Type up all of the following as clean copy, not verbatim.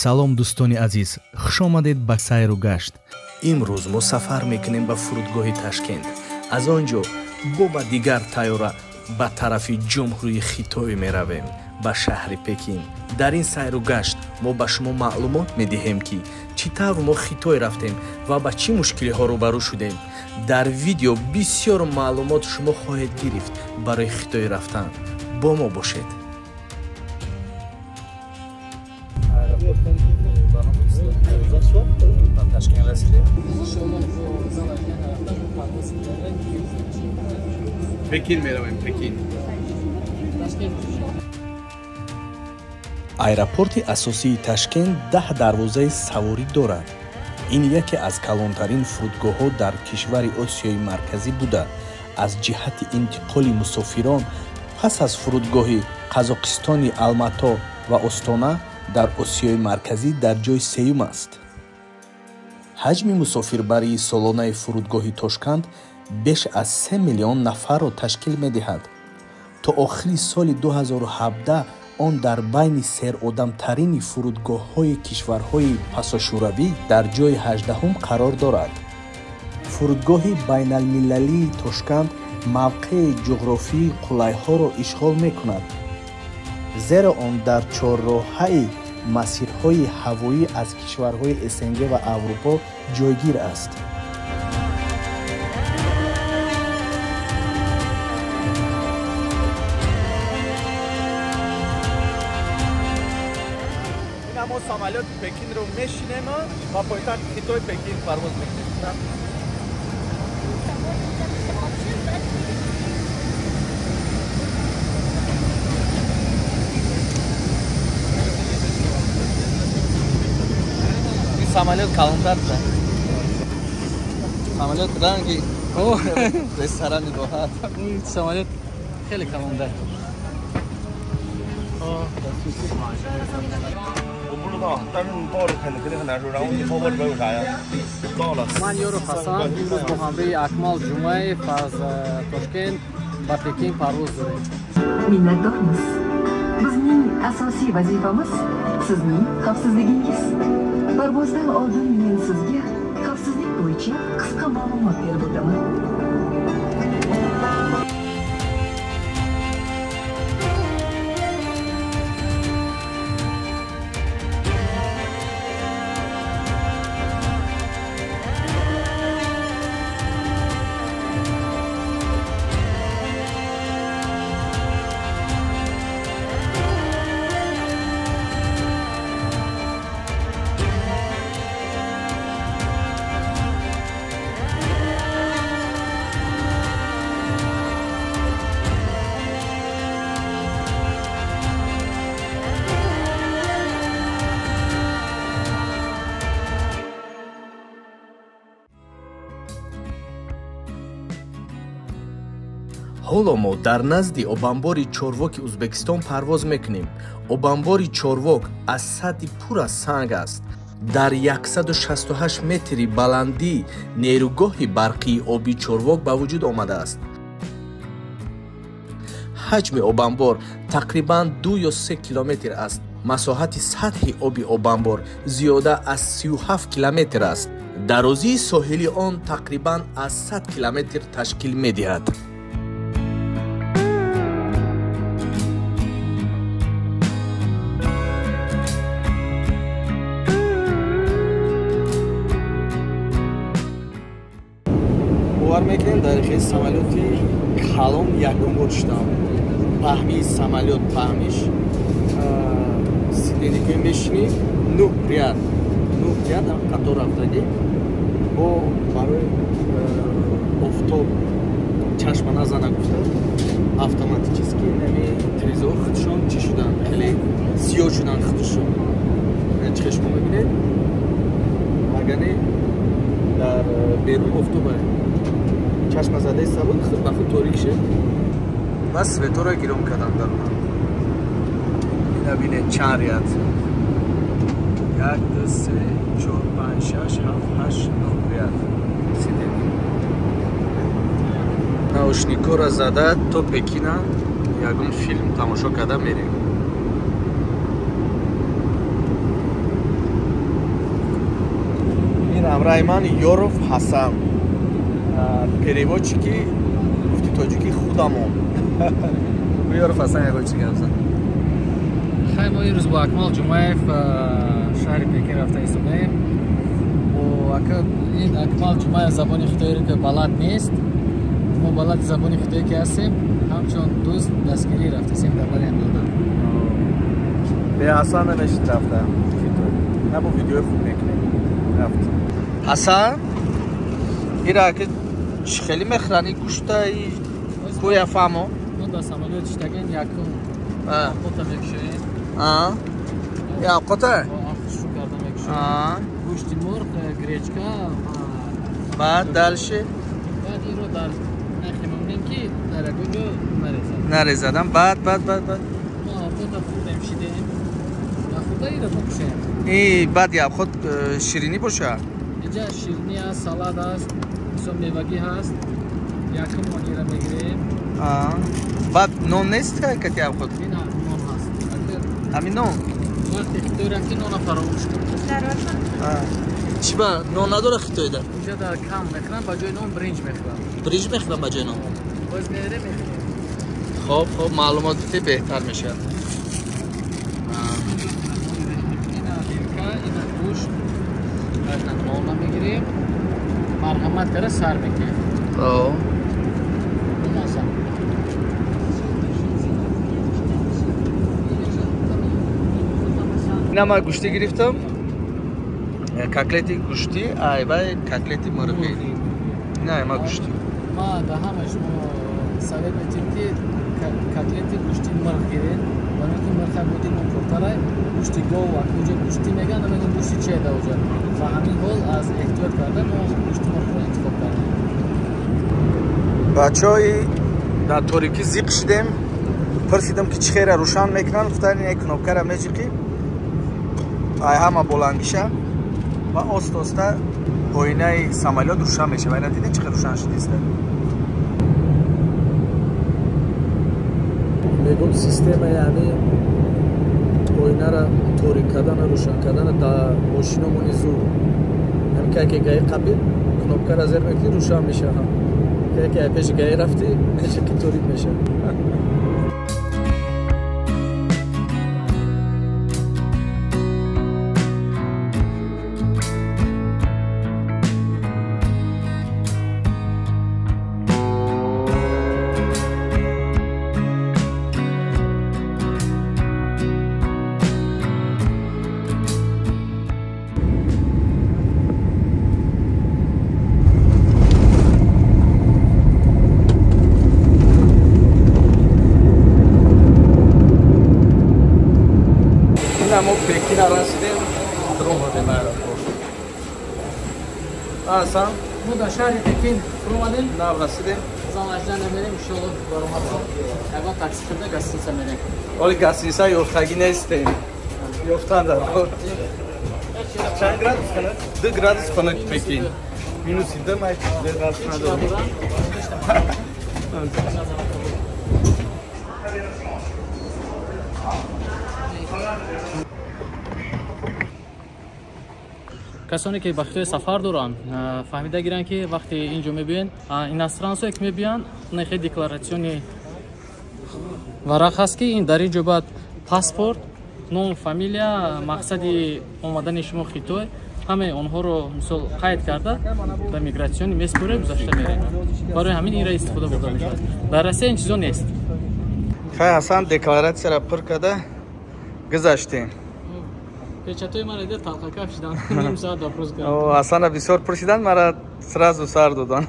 Салом, дӯстони азиз, хуш омадед ба сайру гашт. Имрӯз мо сафар мекунем ба фурудгоҳи Ташкент. Аз он ҷо бо ба дигар тайёра ба тарафи Ҷумҳурии Хитой меравем, ба шаҳри Пекин. Дар ин сайру гашт мо ба шумо маълумот медиҳем, ки чӣ тавр мо Хитой рафтем ва ба чӣ мушкилиҳо рӯбарӯ шудем. Дар видео бисёр маълумот шумо хоҳед гирифт барои Хитой рафтан. Бо мо бошед. Пекин меравем, Пекин. Аэропорти асосии Ташкент 10 дарвозаи саворӣ дорад. Ин яке аз калонтарин фурудгоҳҳо дар кишвари Осиёи Марказӣ буда, аз ҷиҳати интиқоли мусофирон пас аз фурудгоҳи Қазоқистони Алмато ва Остона дар Осиёи Марказӣ дар ҷои сеюм аст. Ҳаҷми мусофирбарии солонаи фурудгоҳи Тошканд беш аз 3 миллион нафарро ташкил медиҳад. То охири соли 2017 он дар байни серодамтарини фурудгоҳҳои кишварҳои пасошӯравӣ дар ҷои 18-ум қарор дорад. Фурудгоҳи байналмилалии Тошканд мавқеи ҷуғрофии қулайҳоро ишғол мекунад, зеро он дар чорроҳаи масирҳои ҳавоӣ аз кишварҳои СНГ ва Аврупо ҷойгир аст. Мо самолёти Пекинро мешинем ва пойтахти Хитой Пекин парвоз мекунем. Ин самолёт калонтар буда. Самолёт ранги ресторани роҳат. Ин самолёт хеле калонтар. Ман Ёров Ҳасан, имрӯз бо ҳамроҳи Акмал Ҷумаев аз Тошкент ба Пекин парвоз дорем. Minnatdormiz. Bizning asosiy vazifamiz sizning xavfsizligingiz. Parvozdan oldin men sizga xavfsizlik bo'yicha qisqa ma'lumot berib o'taman. Ҳоло мо дар назди обанбори Чорвоки Узбекистон парвоз мекунем. Обанбори Чорвок аз сатҳи пур аз санг аст. Дар 168 метри баландӣ нерӯгоҳи барқии оби Чорвок ба вуҷуд омадааст. Ҳаҷми обанбор тақрибан 2 ё 3 километр аст. Масоҳати сатҳи оби обанбор зиёда аз 37 километр аст. Дарозии соҳили он тақрибан аз 100 километр ташкил медиҳад. Бовар мекунем, дар хел самолёти калон якум бор шудам. Паҳмии самолёт, паҳмиш сиденикӯи мешинӣ, 9 ряд, 9 ряд қатор рафтагӣ. Бо барои офтоб чашма назана гуфта автоматически нами телевизор худшон чӣ шудан, хеле сиёҳ шудан худшон. Чӣ шумо мебинед? Магане дар берун офтоб чашма задаи сабуд, худ ба худ торик шуд. Ман светора гиром кардам дар он. Ина бинед чанд ряд. 1, 2, 3, 4, 5, 6, 7, 8, 9 ряд. Сидем. Наушникора зада то Пекина ягон филм тамошо карда мерем. Ҳамраҳи ман Ёров Ҳасан, переводчики гуфти тоҷикӣ худамон. Ёров Ҳасан ягон чӣ гап зад. Хай, мо имрӯз бо Акмал Ҷумаев шаҳри Пекин рафта истодаем. Ин Акмал Ҷумаев забони хитоиро ки балад нест, мо балади забони хитоӣ ки ҳастем, ҳамчун дӯст дастгирӣ рафтасем дар бари ҳамдода. Бе Ҳасан намешид рафта хитой. На бо видеои хуб мекунем. Рафт. Ҳасан, ира ки хеле мехӯрани гӯшта кӯя фаҳмо? Мо дар самолёт шиштагем, якум авқота мекушоем. Авқота? Шу карда мекушоем. Гӯшти мурғ, гречка. Баъд дальше? Баъд инро дар нахи мемонем ки дар ягон ҷо нарезад. Нарезадам. Баъд баъд баъд баъд. Мо авқота хӯрдем, шидем. Нахӯрда инро мекушоем. И баъд авқот ширинӣ бошад? Инҷа ширинӣ аст, салат аст, мисол мевагӣ ҳаст. Якум онира мегирем. Баъд нон нест кати авқот? Ин нон ҳаст. Ҳамин нон? Вақте хитой рафти нона фаромӯш кун. Чӣ ба нон надора хитойда? Инҷа дар кам мехӯрам, ба ҷои нон бринҷ мехӯрам. Бринҷ мехӯрам ба ҷои нон? Боз меорем мехӯрем. Хоб, хоб, маълумот бите беҳтар мешавад. Ина бирка, ина гӯшт, баъд нона мегирем. Марҳамат кара сар мекунем. Ина ман гӯштӣ гирифтам. Котлети гӯштӣ, айвай котлети мурғӣ. Ина ма гӯштӣ. Ма да ҳама шумо совет метиҳем ки котлети гӯшти мурғ гиред. Барои ки мурғ буди нокортарай, гӯшти гов акуҷа гӯштӣ мегӯянд, намедонам гӯшти чие да оҷа. Ва ҳамин ҳол аз эҳтиёт карда мо гӯшти мурғро интихоб кардем. Бачаҳои дар торикӣ зиқ шидем, пурсидам ки чӣ хера рӯшан мекунанд, гуфтанд ин кнопкара меҷиқӣ, ай ҳама болангиша ва оста оста оинаи самолёт рӯшан мешавад. Ина дидед чӣ хел рӯшан шудиста? Мегӯм система яъне оинара торик кардана, рӯшан кардана дар мошиномони зур. Ҳам ки яке гаи қабил кнопкара зер мекунӣ рӯшан мешавад. Яке пеши гаи рафтӣ мешаки торик мешавад. Мо Пекина расидем, омадем аэропорт. Асан? Мо дар шаҳри Пекин фуромадем. Нав расидем. Занажда намерем, иншоалло баромад. Ягон такси шуда гостиница мерем. Оли гостиница ёфтагӣ нестем. Ёфтан дар кор. Чанд градус хунук? 2 градус хунук Пекин. Минуси 2 май 2 градус надорем. Касоне ки ба Хитой сафар доранд, фаҳмида гиранд ки вақте ин ҷо мебиёнд, иностранцое ки мебиёнд, нахе декларатсиони варақ ҳаст ки ин дар ин ҷо бояд паспорт, ном, фамилия, мақсади омадани шумо Хитой, ҳамаи онҳоро мисол қайд карда ба мигратсиони меспоред, гузашта меред. Барои ҳамин инро истифода бурда мешавад. Дар Россия ин чизо нест. Хай Ҳасан декларатсияро пур карда гузаштем. Печатои мара дида талқакаф шидан. Ним соат допрос кардам. Ҳасана бисёр пурсидан, мара сразу сар додан.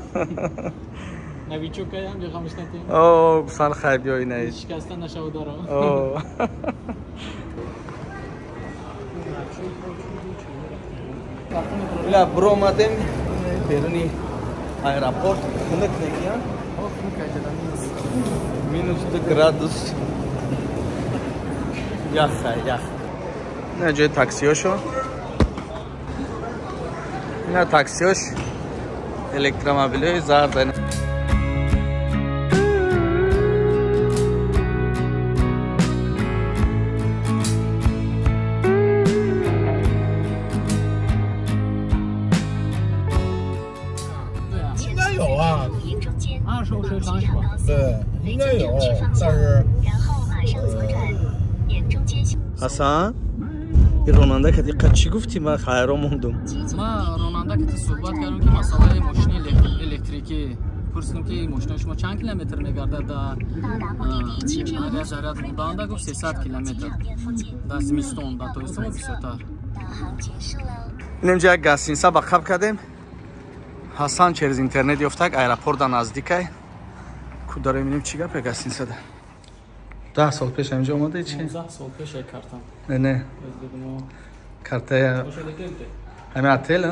Новичок каям ё хамишнатем? О, гуфтан хай биё инаи. Шикаста нашава даро. О. Ила буромадем беруни аэропорт. Хунук некиян? Минус 2 градус. Ях, ях. Ина ҷои таксиҳошо. Ина таксиҳош электромобилҳои зард. 啊。对，应该有，但是。 Ҳасан, ин ронанда кати чӣ гуфтӣ? Ман ҳайрон мондум. Ман ронанда кати суҳбат кардам, ки масъалаи мошини электрикӣ пурсидам, ки мошинаи шумо чанд километр мегардад дар ҳар заряд мондаанда, гуфт 300 километр дар зимистон, дар тобистон бисёртар. Инамҷа як гостиница ба қаб кардем. Ҳасан через интернет ёфтак, аэропорта наздикай. Ку дароем, бинем чӣ гапе гостиницада. 10 сол пеш ҳаминҷо омадаи чи? 15 сол пеш як картам. Не, не. Картая ҳамин отел, а?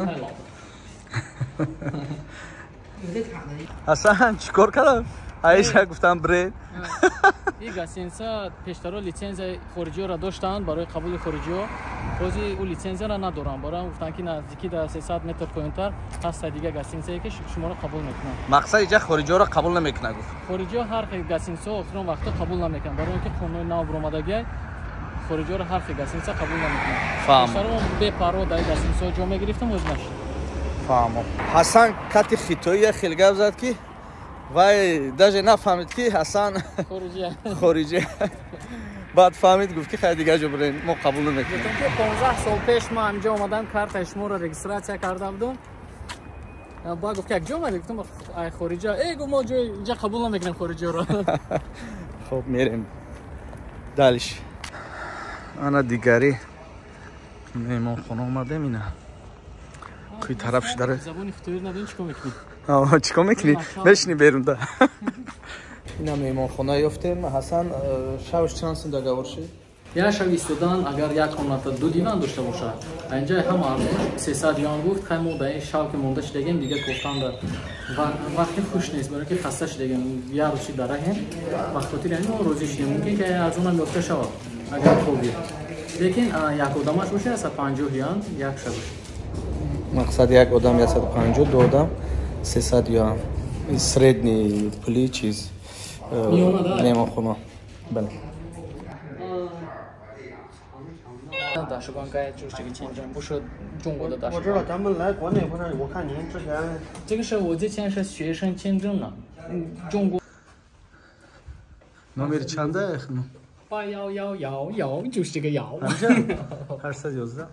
Ҳасан, чӣ кор кардам? Аиша гуфтам бред. Ин гостиница пештаро литсензияи хориҷиёро доштанд барои қабули хориҷиҳо. Ҳозир ӯ литсензияро надоранд. Барои гуфтанд, ки наздики дар 300 метр поёнтар ҳаста дигар гостиницае, ки шуморо қабул мекунанд. Мақсад иҷа хориҷиёро қабул намекунад, гуфт. Хориҷиҳо ҳар хел гостиницаҳо охирон вақтҳо қабул намекунанд. Барои он ки қонуни нав баромадагиай, хориҷиёро ҳар хел гостиница қабул намекунанд. Фаҳмо. Пештаро бепарво дар ин гостиницаҳо ҷо мегирифтам, ҳозир нашуд. Фаҳмо. Ҳасан кати хитоӣ як хел гап зад, ки вай даже нафаҳмид, ки Ҳасан хориҷӣ. Баъд фаҳмид, гуфт, ки хай, дигар ҷо бирем, мо қабул намекунем. Гуфтам, ки 15 сол пеш ман ҳаминҷо омадам, картаи шуморо регистрация карда будам. Баъд гуфт, ки як ҷо омадӣ? Гуфтам, ай хориҷа. Э, гуфт, мо ҷои инҷа қабул намекунем хориҷиёро. Хоб, мерем дальше. Ана дигари меҳмонхона омадем, ина куи тараф шудара. Забони хитоиро надонӣ, чӣ кор мекунӣ? Чӣ кор мекунӣ? Мешинӣ берунда. Ина меҳмонхона ёфтем. Ҳасан, шабш чанд сум договор шид? Як шаб истодан, агар як комната ду диван дошта бошад, инҷа ҳама арзонаш 300 юан гуфт. Хай, мо дар ин шаб ки монда шудагем, дигар кофтанда вақти хуш нест, барои ки хаста шудагем, як рӯз шид дар раҳем. Ба хотири ҳамин мо розӣ шудем. Мумкин ки арзонам ёфта шавад, агар хоби, лекин як одамаш бошад 150 юан як шабаш. Мақсад, як одам 150, ду одам 300 юан. Средний пули чиз меҳмонхона, бале. 大使馆该就是这个签证，不是中国的大使馆。我知道咱们来国内不是，我看您之前这个是我之前是学生签证呢，中国。 Номер чанда? 81111，就是这个幺。 811.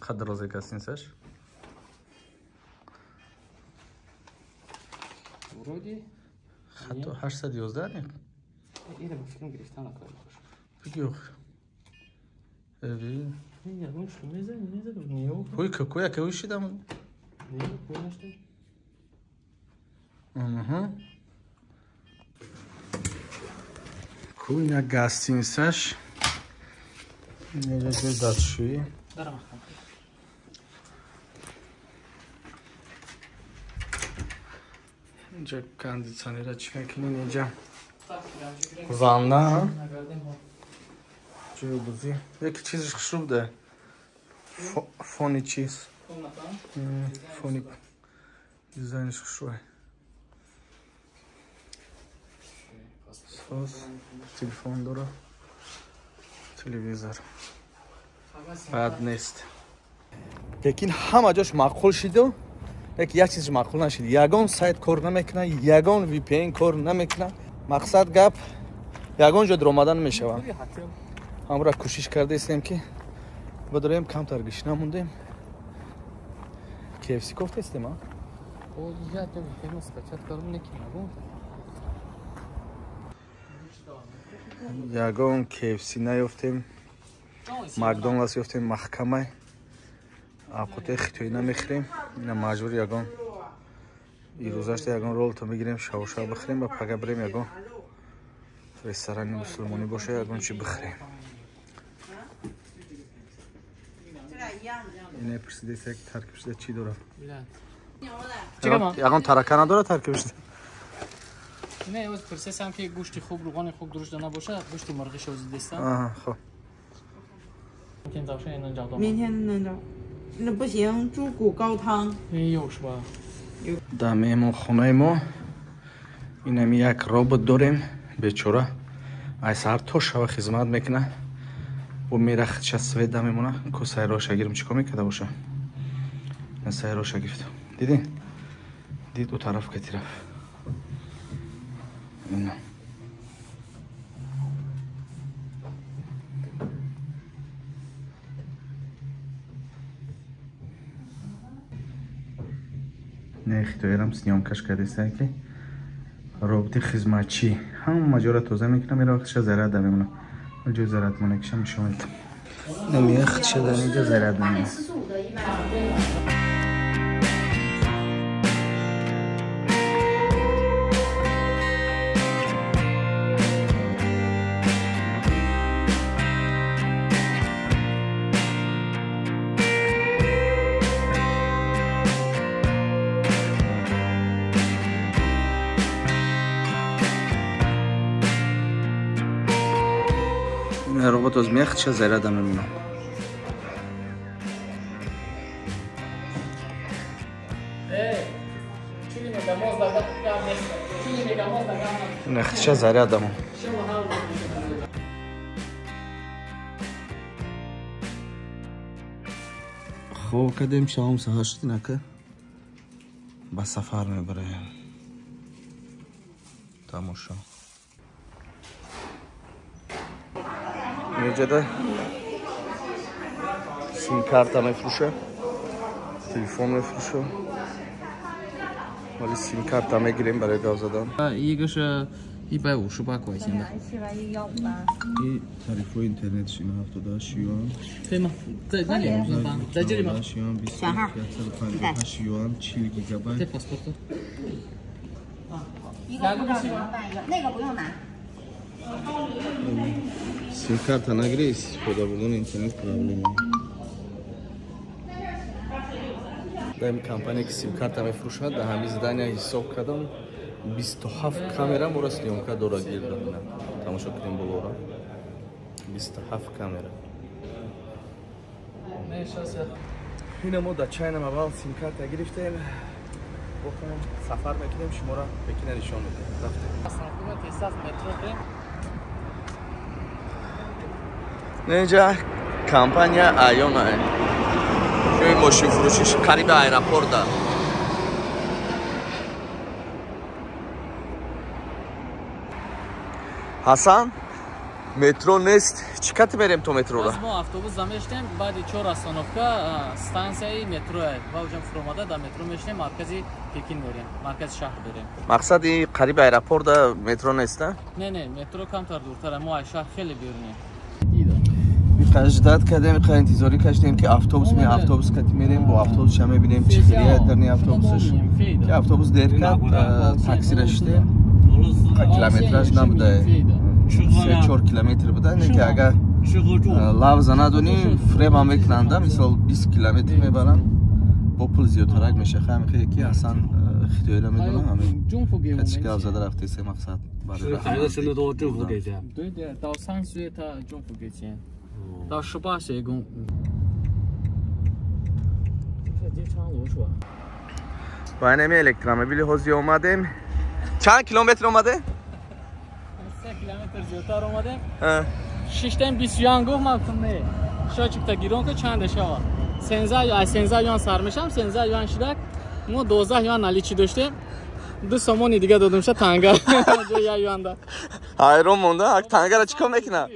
Қадр роза гостиницаш? Вроде. Хато 811 не? Ира ба фикрам гирифтан накарда бош. Бигӯ. Эви. Ягон шум мезани, мезаду. Не. Ҳуй, какой яка шидам? Не, кой нашта. Угу. Ку ина гостиницаш. Инҷа ҷои дастшӯӣ. Дарам. Инҷа кондитсионера чӣ мекунем, инҷа ванна, ҷои бузӣ. Яке чизаш хушрӯ буда. Фони чиз. Фони дизайнش хушрӯ. Соз, телефон дора, телевизор. Бад нест. Лекин ҳама ҷош маъқул шиду, лекин як чизш маъқул нашид. Ягон сайт кор намекунад, ягон VPN кор намекунад. Мақсад гап, ягон ҷо даромада намешавад. Ҳамра кӯшиш кардаистем, ки бидорем, камтар гишна мондем. KFC кофтаистем, а? Ягон KFC наёфтем, Макдоналдс ёфтем, маҳкамай. Авқотои хитоӣ намехӯрем. Ина маҷбур ягон ирӯзашта ягон роллто мегирем, шавшав бихӯрем ва пага бирем, ягон ресторани мусулмонӣ боша, ягон чи бихӯрем. Ине пурсидест, як таркиб шуда чӣ дорад? Ягон тарака надорад таркиб шуда? Не, оз пурсесам, ки гӯшти хуб, руғони хуб дурушта набошад, гӯшти мурғиша оз дидестам. Аҳа, хуб. 明天能找，那不行，猪骨高汤。 有是吧？ Дар меҳмонхонаи мо инами як робот дорем, бечора ай саҳар то шава хизмат мекунад. Бо мера худша свет да мемона. Ку сайроша гирм, чӣ кор мекарда боша? Сайроша гирифт, дидин? Дид у тараф кати рафт. Ина. Не хитоерам съёмкаш кардеста ки роботи хизматчӣ ҳама ҷоро тоза мекунам, ира вақтша заряд мемонам. Ҷои заряд монакишам нишон медам. Намехтша дар инҷа заряд мемонам. Робот аз мехча заряда мемонам. Нехча заряда мон. Хоб кардем, шавом саҳар шуд, инака ба сафар мебараем. Тамошо. Инҷода сим-карта мефурӯша, телефон мефурӯша. Вале сим-карта мегирем барои гап задан. 一个是158块钱的。 И тарифҳои интернетш ина 78 юан. 可以吗？在那里在这里吗？ юан 2558 юан 40 гигабайт. 这 паспорт. 一个护照两办一个，那个不用拿。 Сим-карта нагири, истифода бурдани интернет проблема. Дар ин компания ки сим-карта мефурӯшад, дар ҳамин здания ҳисоб кардам 27 камера моро съёмка дора гирдам. Тамошо кунем болоро. 27 камера. Ина мо дар China Mobile сим-карта гирифтем. Бохам сафар мекунем, шуморо Пекина нишон медиҳем. Рафтем. Инҷа компания Айона. Ҷои мошинфурӯшиш қариби аэропорта. Ҳасан, метро нест. Чӣ кати мерем то метрора? Мо автобус замештем, баъди 4 остановка станцияи метроа. Ва уҷа фуромада дар метро мешнем, маркази Пекин мерем, маркази шаҳр мерем. Мақсади қариби аэропорта метро нест, а? Не, не, метро камтар дуртара, мо аз шаҳр хеле берунем. Ждать кардем, интизорӣ кашидем ки автобус ме автобус кати мерем, бо автобусша мебинем чӣ хелия дарни автобусш. Ки автобус дер кард, таксира шидем. Километраж набуда. 3-4 километр буда, не ки агар лавза надонӣ фребам мекунанда, мисол 20 километр мебаранд, бо пул зиёдтарак меша. Хай ки Ҳасан хитоиро медонам, ҳамин катиш гап зада рафтесе мақсад барои 对对，到3岁他政府给钱。到18岁工。 Ба инами электромобили ҳозир омадем. Чанд километр омадем? 3 километр зиёдтар омадем. Шиштем 20 юан гуфт, ман гуфтам не. Шочикта гирон ки чанд шава. 13 юан сар мешам, 13 юан шидак. Мо 12 юан наличи доштем. 2 сомони дига додумша танга. Ҷои 1 юанда. Ҳайрон монда, тангара чӣ кор мекунад?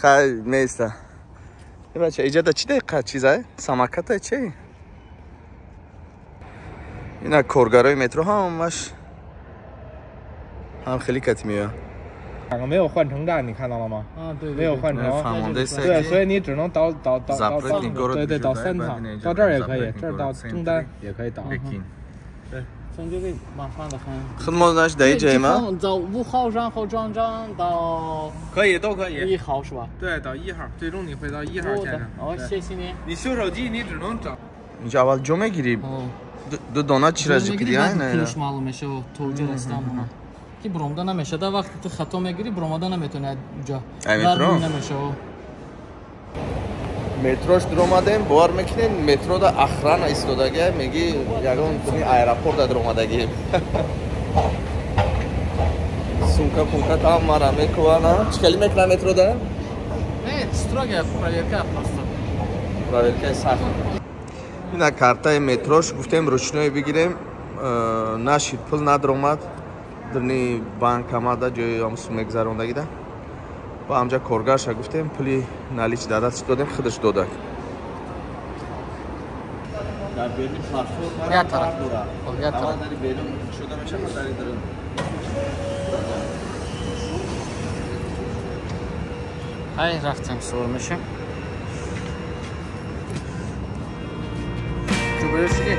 Хай неста. Бача, иҷода чӣ дақиқа чизае? Самоката чи? Ина коргарои метро ҳамаш ҳам хеле кати меояд. 没有换乘站，你看到了吗？啊，对，没有换乘，对，所以你只能倒倒倒倒，对对，倒3趟，到这儿也可以，这儿到中单也可以倒。对。从这个麻烦的很。很多那是得这吗？走5号，然后转转到。可以，都可以。1号是吧？对，到1号，最终你会到1号线上。哦，谢谢你。你修手机，你只能找。 инҷа аввал ҷо мегирӣ, ду дона чира ҷикидӣ, пулш маълум мешава то уҷа расидан мона. Ки буромда намешада, вақте ту хато мегирӣ, буромада наметавонӣ уҷа. Метро? Намешава. Метрош дуромадем, бовар мекунед, метрода охрана истодага, меги ягон куни аэропорта дуромадагӣ. Сумка пумка там мара мекувана. Чӣ хеле мекунад метрода? Не, строгая проверка просто. Проверкаи сахт. Ина картаи метрош гуфтем ручной бигирем, нашид, пул надромад. Дурни банк омада ҷои ҳамсу мегзарондагида. Ба ҳамҷа коргарша гуфтем пули налич дадастш додем, худаш додак. Дар берун платформа як тараф дорад. Як тараф. Аввал дар берун шуда мешавад, дар дарун. Ай рафтем сувор мешем. Чубришки.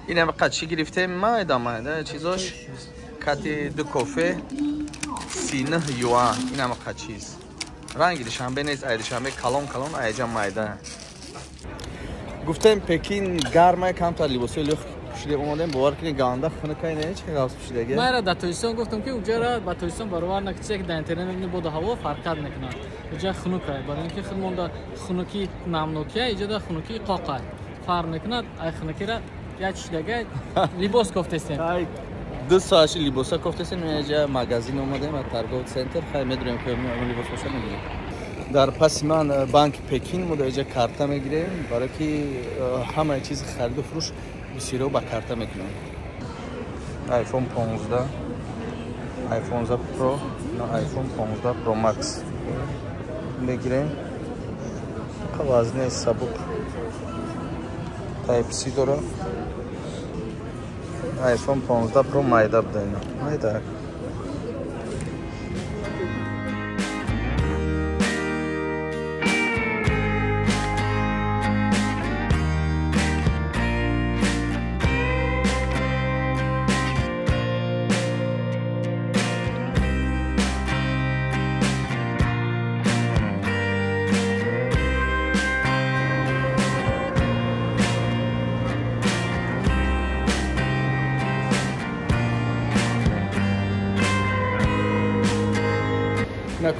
اینم قد گرفتیم مایده مایده چیزاش کتی دو کوفه 39 یوان. اینم قد چیز رنگ دوشنبه نیست، ای دوشنبه کلون کلون ایجا مایده. گفتیم پکین گرمه، کمتر لباسای لخت پوشیده اومدیم. باور کنید گانده خنکای نه چه لباس پوشیده. من را در تویستان گفتم که اونجا را با تویستان برابر نکرد که در اینترنت میبینی بود هوا فرق نکنه. اونجا خنکه، برای اینکه خودمون در خنکی نمنوکیه، اینجا در خنکی قاقه فرق نکنه. ای خنکی را یک چیز دیگه لباس کوفتستیم. دو ساعت لباسا کوفتستیم. اینجا مغازین اومدیم از ترگوت سنتر. خیلی میدونیم که لباس باشه میگیریم. در پس من بانک پکین ما اینجا کارت میگیریم برای که همه چیز خرید و فروش بسیار با کارت میکنیم. آیفون 15، آیفون 15 پرو، نه آیفون 15 پرو مکس میگیریم. وزنه سبک تایپ سی داره. آیفون 15 پرو مایده بوده، اینا مایده.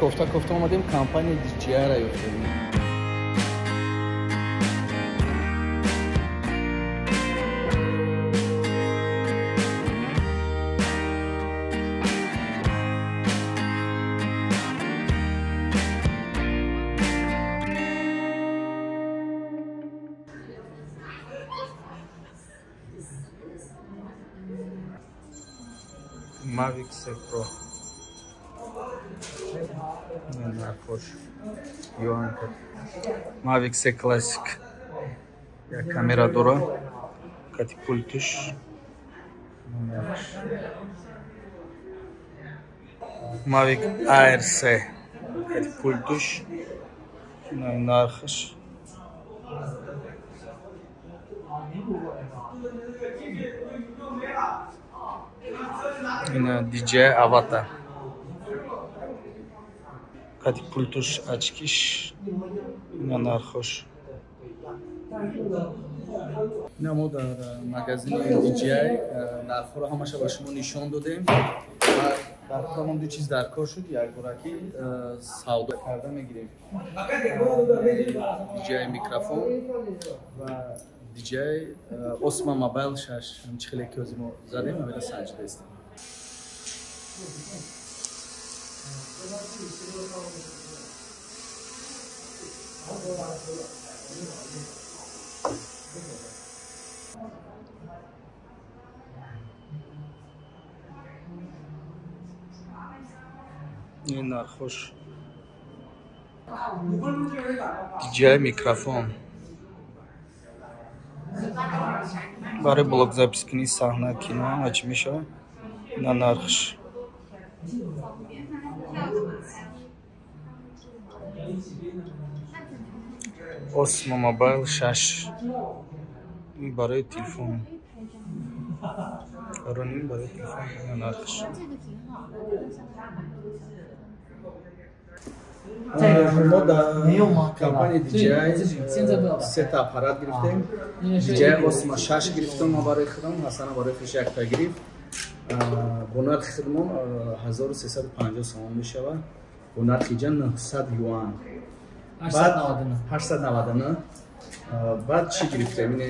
кофта кофта омадем, компания DJI ра ёфтем. Mavic 3 Pro. Нархош юанка. Mavic 3 Classic. Як камера дора. Кати пультиш. Mavic Air 3. Кати пультиш. Нархош. Ина DJI Avata. Кати пультуш очкиш. Ина нархош. Ина мо дар магазини DJI нархҳоро ҳамаша ба шумо нишон додем ва дар худамон ду чиз дар кор шуд. Якбораки савдо карда мегирем. DJI микрофон ва DJI Osmo Mobile 6. Ҳамчи хеле ки ҳозир мо задем, ҳамина санҷидаистем. Ин нархош. DJI микрофон. Барои блокзапискунии саҳна, кино ҳама чӣ мешавад. Ина нархш. Osmo Mobile 6. Ин барои телефон. Ронин барои телефон ина нархш. Мо дар компания DJI сета аппарат гирифтем. DJI Osmo 6 гирифтам ма барои худам, Ҳасана барои худаш якта гирифт. Бо нархи худмон 1350 сомон мешавад. Бо нархи ҷа 900 юан. 899. Баъд чӣ гирифтем? Ин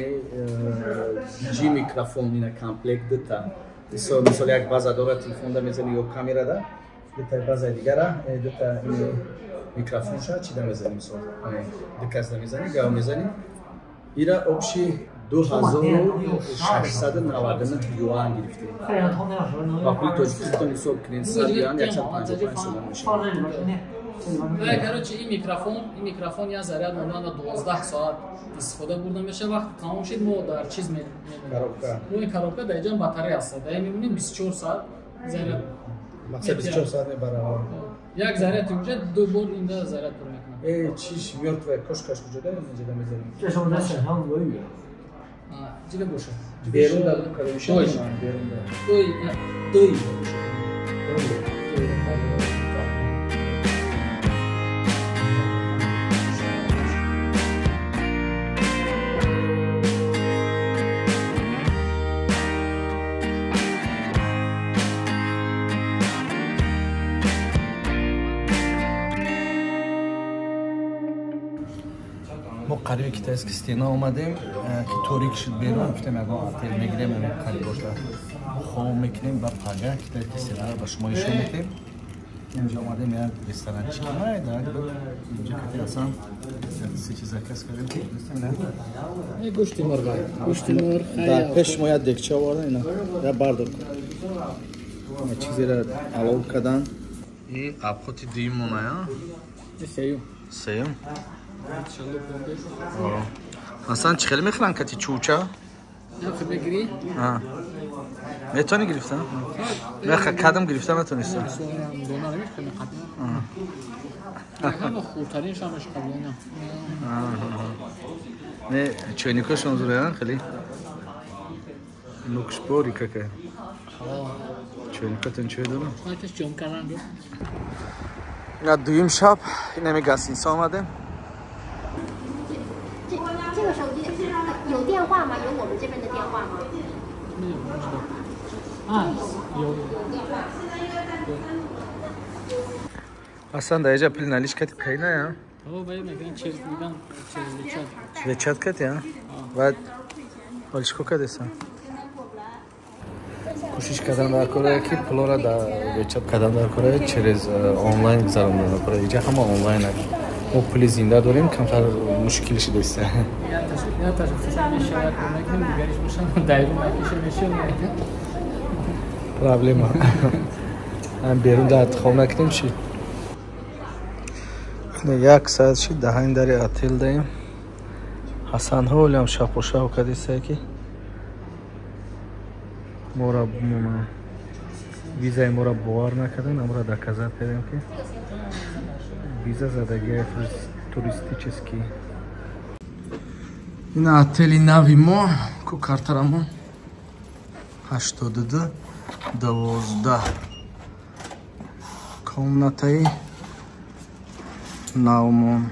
DJI микрофон, ина комплект дута. Мисол як база дорад, телефонда мезани ё камерада. Дута базаи дигара, дута микрофонша чида мезани, мисол. Ду касда мезани, гав мезани. Ира общи 2699 юан гирифтем. Ба пули тоҷикистон ҳисоб кунем 100 юан 155 сомон мешавад. Короче, ин микрофон як заряд мондан 12 соат истифода бурда мешавад. Вақти тамом шид мо дар чиз мемонем. Коробка. Мо коробка дар инҷа батарея аст. Дар мемонем 24 соат заряд. Мақсад 24 соат мебарад. Як заряд инҷа ду бор инда заряд пур мекунад. Чиш мёртвая кошкаш куҷода инҷа мезанем. Ҷига боша. Берун дар кадом берун дар. Той, той. Мо қариби китайский стена омадем, ки торик шуд берун, гуфтем ягон отел мегирем, ягон қариб хоб мекунем ва пага китайский стенаро ба шумо нишон медиҳем. Инҷа омадем як ресторанчики майда, инҷа кати асан се чиз заказ кардем. Гӯшти мурғ, гӯшти мурғ. Дар пеш мо як декча овардан, ина я бардор кун. Чизеро алов кардан. И обходи дуюмона, сеюм. Сеюм. Асан чӣ хеле мехӯранд кати чӯча? Мегирӣ? Метавонӣ гирифта? Меха кадам гирифта натонистам. Не, чойникошон зураян хеле. Нукшбори какая. Чойникотон чой дорам? Ина дуюм шаб инами гостиница омадем. 这个手机有电话吗？有我们这边的电话吗？没有，不知道。啊，有电话。 Асан дар инҷа пули наличка кайна я? О, бай меган через меган через WeChat. WeChat кати я? Баъд ҳол чӣ кор кардесан? Кӯшиш кардан дар кора ки пулора дар WeChat кардан дар кора через онлайн гузарондан дар кора. Инҷа ҳама онлайн аст. Мо пули зинда дорем, камтар мушкил шудааст. Проблема. Ҳам берун дар хоб накунем чӣ? Як соат шид даҳани дари отел даем. Ҳасан ҳолиам шапошав кардеста ки мора визаи мора бовар накардан, амро доказат кардем ки виза задагиай туристический. Ина отели нави мо, ку картарамо 82 12 комнатаи навмон.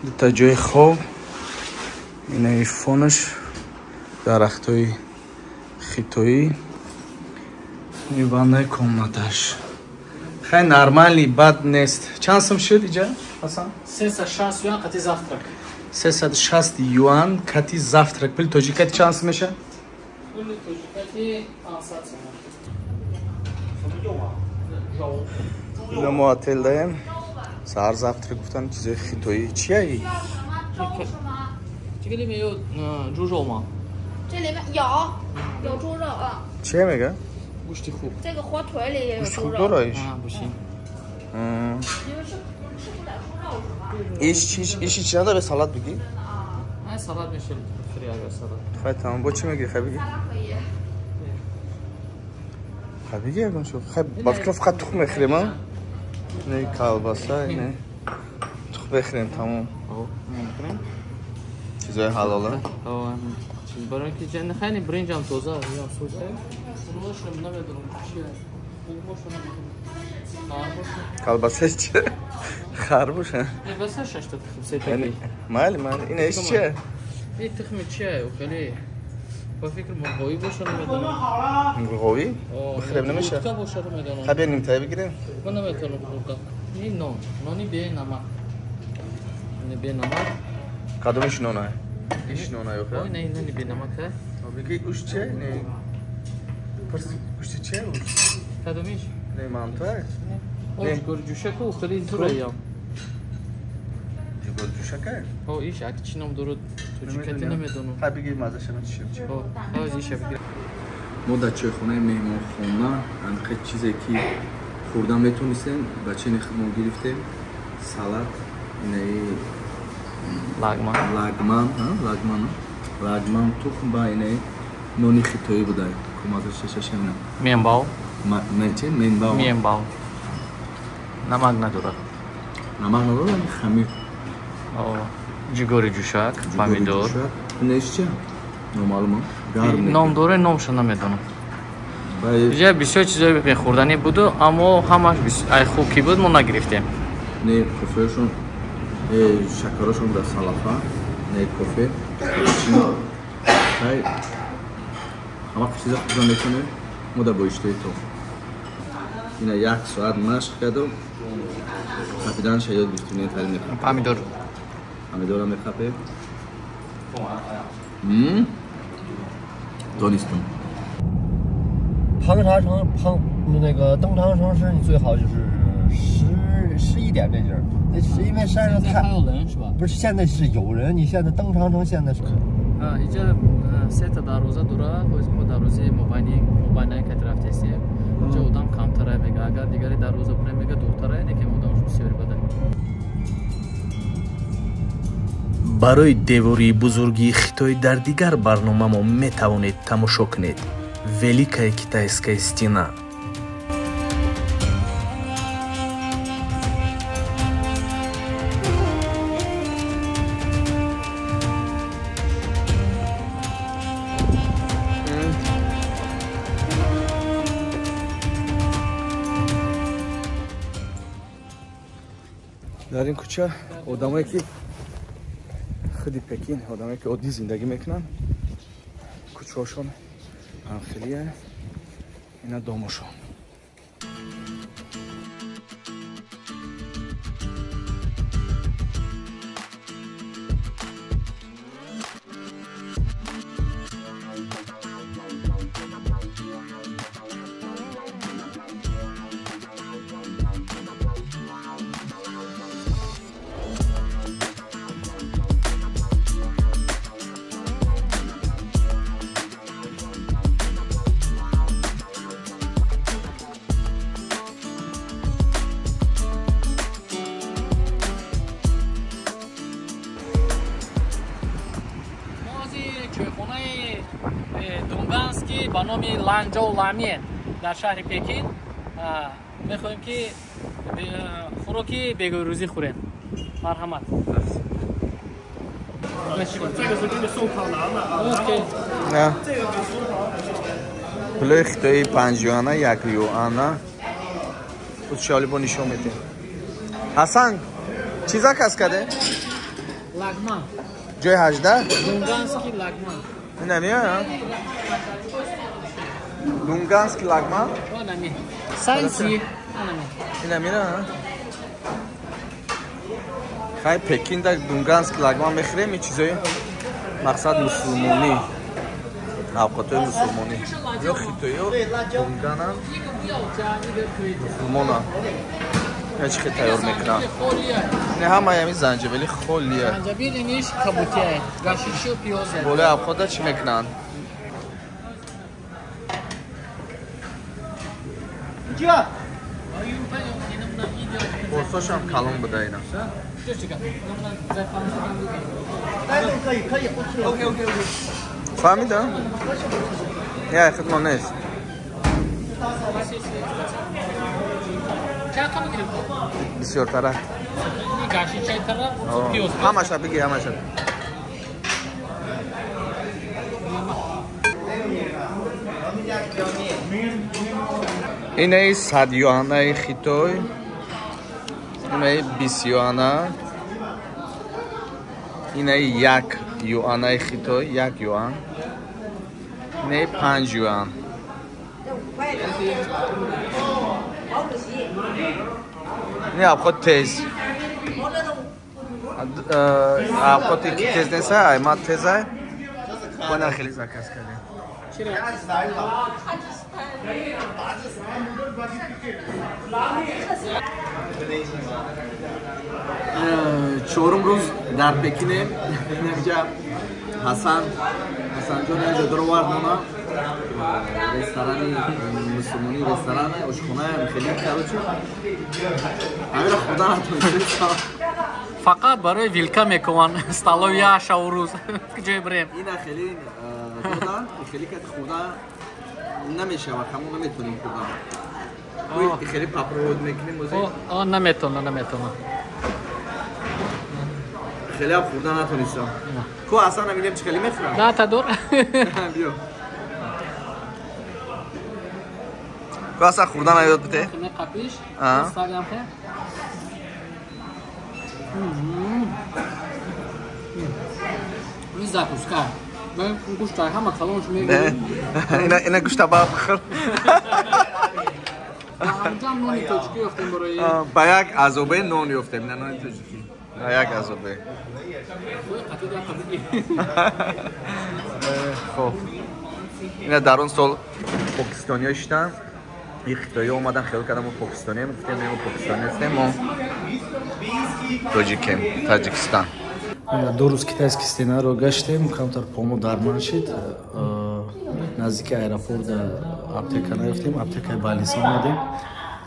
Дута ҷои хоб, инаи фонаш дарахтҳои хитоӣ, ин ваннаи комнаташ. Хай нормальный, бад нест. Чанд сум шуд иҷа, Ҳасан? 360 юан қати завтрак. 360 юан кати завтрак. Пули тоҷикати чанд сум мешавад? Пули тоҷикати 500 сомон. Ина мо отел даем. Саҳар завтрак гуфтан чизои хитоӣ. Чияи? 这个里面有猪肉吗？这里面有猪肉啊。 Чия мега? гӯшти хук. 这个火腿里也有猪肉。 А, бушин. 你们吃不了猪肉是吗？ Иш чи надоре салат бигӣ? Ай салат мешавад, фри агар салат. Хай тамом, бо чӣ мегирӣ, хай бигӣ? Хай бигӣ ягон чиз. Хай ба фикрам фақат тухм мехӯрем, а? Не колбаса, не. Тухм мехӯрем, тамом. Мехӯрем. Чизои ҳалола? Чиз барои ки ҷа хеле бринҷам тоза, ё сӯза. Хурмошам намедонам чия. Хурмошам намедонам. Колбаса чӣ? Хар боша. Колбаса шашта тухм сетаги. Майли, майли. Ина иш чӣ? Ин тухми чия? Хеле ба фикр мурғовӣ боша намедонам. Мурғовӣ? Бихӯрем намеша? Куртка боша намедонам. Хаб я нимтая бигирем? Ман наметавонам хӯрда. Ин нон, нони бе намак. Нони бе намак. Кадомиш нона? Иш нона ё? Ой, не, нони бе намак ҳа. Бигӣ уш чӣ? Не. Пурс гӯшти чӣ уш? Кадомиш? Не, мантуа? Не, ҷугорҷӯшаку хеле зураям. Ҷугорҷӯшака? О, иш ак чӣ ном дорад тоҷикати намедонам. Ха бигир маззаша чӣ чӣ. О, иша бигир. Мо дар чойхонаи меҳмонхона анқе чизе ки хӯрдан метонистем, ба чини худмон гирифтем. Салат, инаи лагман, лагман, лагман, лагман тухм ба инаи нони хитоӣ буда. Кумазаша шашена. Менбао. Мен чи? Менбао. Менбао. Намак надорад. Намак надорад, хамир. Ҷугори ҷӯшак, помидор. Инаиш чи? Номаълум. Гарм. Ном дора, номша намедонам. Иҷа бисёр чизои мехӯрданӣ буду, аммо ҳамаш ай хуб ки буд, мо нагирифтем. Не кофеашон, шакарошон дар салафа, не кофе. Хай ҳама чиза хӯрда метонем, мо дар боиштаи то. Ина як соат машқ кардам, қапиданша ёд гирифтем, не тари мехапем. Помидор. Помидорам мехапем. Донистам. 庞查城庞那个登长城是你最好就是11点这劲儿，那是因为山上太还有人是吧？不是，现在是有人，你现在登长城现在是。 Иҷа сета дарвоза дора, мо дарвозаи мобайни мобайнаи кати рафтесем. Инҷа одам камтара мега, агар дигари дарвоза бурем мега дуртара, неки одамш бисёри бада. Барои девории бузургии Хитой дар дигар барномамо метавонед тамошо кунед. Великая китайская стена. Дар ин кӯча одамое ки худи Пекин, одамое ки оддӣ зиндагӣ мекунанд, кӯчаҳошон ҳамхелия, ина домошон. Чойхонаи Дунганский ба номи Ланҷоу Ламен дар шаҳри Пекин мехоҳем ки хӯроки бегоҳирӯзӣ хӯрем. Марҳамат. Пулои хитои 5 юана, 1 юана. Учоли бо нишон медиҳем. Ҳасан, чиза кас каде? Лагман. Ҷои 18? Дунганский лагман. Инамия? Дунганский лагман? Онами. Сайси. Онами. Инамира? Хай Пекин да Дунганский лагман мехӯрем, ин чизои мақсад мусулмонӣ. Авқотҳои мусулмонӣ. Ё хитоиё дунганам мусулмонам. Я чӣ хел тайёр мекунам. Не ҳамаи ҳамин занҷабили холия. Занҷабил иниш кабутия, гашишу пиёзе. Болои авқота чӣ мекунанд? Порсошам калон буда ина. Фаҳмида? Я хидмат нест. Бисёртара. Ҳамаша бигир, ҳамаша. Инаи 100 юанаи Хитой, инаи 20 юана, инаи 1 юанаи Хитой, 1 юан, инаи 5 юан. Не обход тез. Обход тез неса, ай ма тезай. Бана хеле заказ кардем. Чорум рӯз дар Пекинем. Инҷа Ҳасанҷон инҷа даровард мона. Ресторани мусулмонӣ, ресторан, ошхона, хеле короче. Ҳамира худа натонистем. Фақат барои вилка мекунан столови як шаву рӯз. Куҷое бирем? Ина хеле додан, хеле кати хурда намешавад, ҳамон наметонем хурдан. Хеле попробовать мекунем ози. Наметонам. Хеле ҳам хурда натонистам. Ку Ҳасан ҳам инем чӣ хеле мехӯрам? Да, тадор. Биё. Ку Ҳасан хурда наёд бите? Қапиш. Стагам хе. Ин закуска. Ман гӯшта ҳама калонш мегирем. Ина гӯшта ба бихӯр. Ҳамҷам нони тоҷикӣ ёфтем барои. Ба як азобе нон ёфтем, на нони тоҷикӣ. Ба як азобе. Хоб. Ина дар он сол покистониҳо шиштанд. Ин хитоиҳо омадан хиёл кардам мо покистонием, гуфтем мо покистони ҳастем, мо тоҷикем, Таҷикистан. Ду рӯз китайский стенаро гаштем, камтар помо дарман шид. Наздики аэропорт аптека наёфтем, аптекаи Балиса омадем.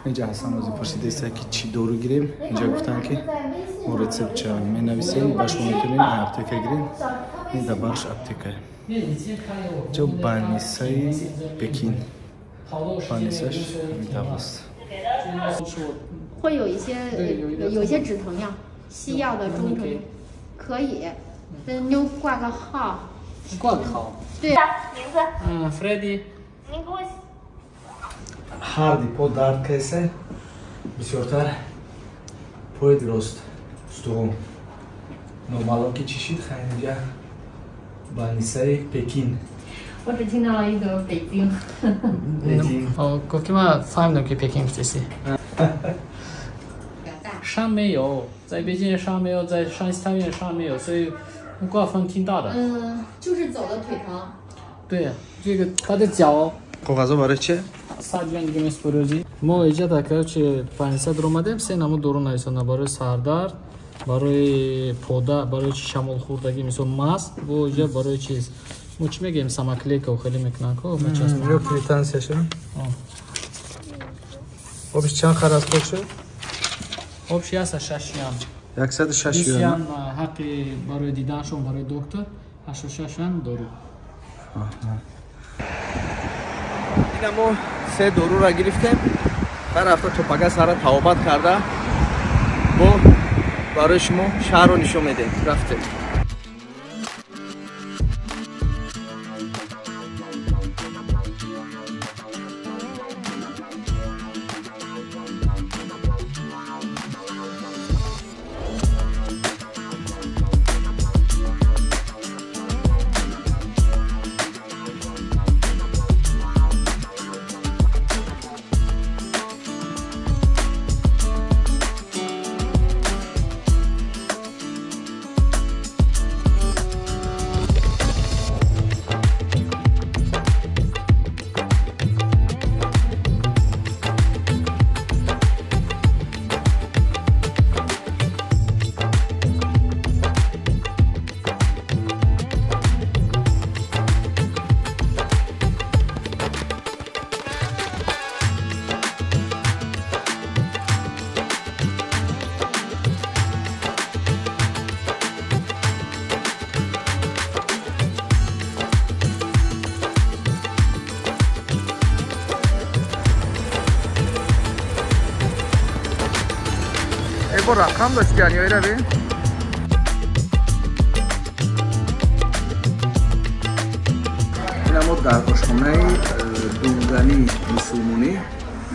Инҷа Ҳасан ози пурсидеста ки чӣ дору гирем. Инҷа гуфтанд ки мо рецептча менависем, ба шумо метавонем аптека гирем. Ин дар барш аптека. Инҷа Банисаи Пекин. Банисаш ҳамин аст. 会有一些有些止疼药，西药的中成可以，但你挂个号。挂个号。对。名字？嗯，Freddy。您给我。 Ҳар ди по дард кесе, бисёртар пои рост устухон. Номаълум ки чӣ шид, хай инҷа Банисаи Пекин. 我只听到了一个北京。北京。哦，гуфт ки ман фаҳмидам ки Пекин гуфтеси. 山没有，在北京山没有，在山西太原山没有，所以刮风挺大的。嗯，就是走的腿疼。对，这个他的脚。 коғазо барои чи? 100 юан дига месупорёзи. Мо иҷа дар короче 500 омадем, се намуд дору нависонда барои сардард, барои пода, барои чи шамолхӯрдагӣ, мисол мас, бо иҷа барои чиз. Мо чӣ мегӯем, самоклейка хеле мекунанд ко, мечаспанд. Ё квитансияша. Обиш чанд хараз пок шуд? Обш 106 юан. 106 юан. 20 юан ҳаққи барои диданшон барои доктор, 86 юан дору. Ина мо се дорура гирифтем. Ҳар ҳафта то пага сара тавобат карда бо барои шумо шаҳрро нишон медиҳем. Рафтем. бо рақам дошт яъне оира бин. Ина мо дар ошхонаи дунгании мусулмонӣ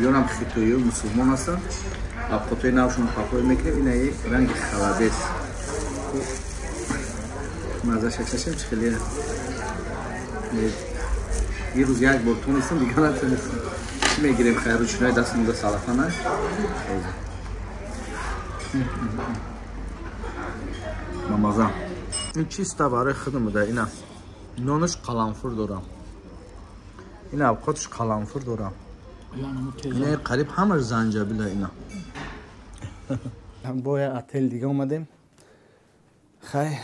Ёнам хитоиё мусулмон ҳастанд. Авқотҳои навшон паҳлӯ мекунем. Инаи ранги халабес. Мазаша чашем чӣ хеле. Ин рӯз як бор тонистам, дигар натонистам. Чӣ мегирем? Хайр, ручной дастмонда салафана. Мамаза. Ин чиста барои худам буда. Ина нонаш қаламфур дорам. Ин авқотш қаламфур дорам. Ина қариб ҳамаш занҷабила ина. Бо як отел дига омадем. Хай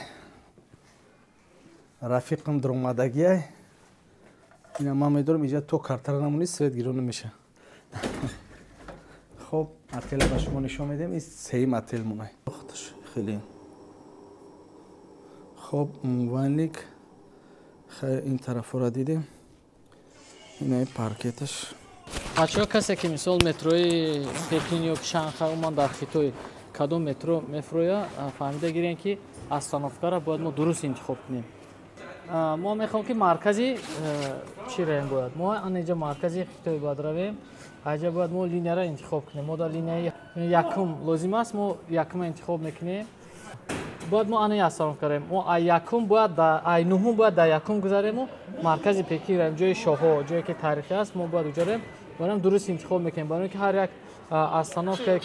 рафиқам даромадагиай. Ина ман медорам иҷа то картара намонӣ свет гирон намеша. Хоб отела ба шумо нишон медиҳем. Ин сеюм отел монай. Хеле хоб умывальник. Хай ин тарафора дидем. Инаи паркеташ. Бачаҳо, касе ки мисол метрои Пекин ё Шанхай умуман дар Хитой кадом метро мефурӯя, фаҳмида гирем ки остановкаро бояд мо дуруст интихоб кунем. Мо мехоҳем ки маркази чӣ раем бояд? Мо анаҷа маркази Хитой бояд равем. Аҷа бояд мо линияро интихоб кунем. Мо дар линияи якум лозим аст, мо якума интихоб мекунем. Бояд мо анаи остановка раем. Мо ай якум бояд ай нуҳум бояд дар якум гузарему маркази Пекин раем, ҷои шоҳо, ҷое ки таърихӣ аст, мо бояд уҷа раем. Барои дуруст интихоб мекунем, барои ки ҳар як остановкае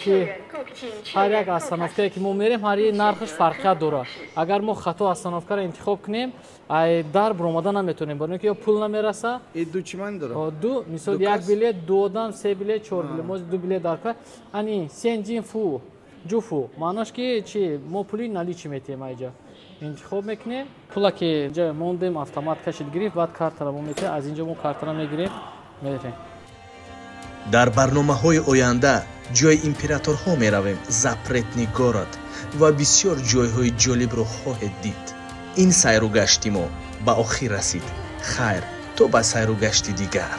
ки мо мерем, ҳар як нархаш фарқият дорад. Агар мо хато остановкаро интихоб кунем, ай дар баромада наметавонем, барои ки ё пул намераса. Ду чӣ маъни дорад? Ду, мисол як билет, ду одам, се билет, чор билет, мо ду билет дар кор. Ани сенҷин фу, ҷуфу, маънош ки чи мо пули наличи метиҳем айҷа. Интихоб мекунем. Пула ки ҷа мондем, автомат кашид гирифт, баъд картаро мо метиҳем, аз инҷо мо картаро мегирем, мерем. Дар барномаҳои оянда ҷои императорҳо меравем, запретный город ва бисёр ҷойҳои ҷолибро хоҳед дид. Ин сайру гашти мо ба охир расид. Хайр, то ба сайру гашти дигар.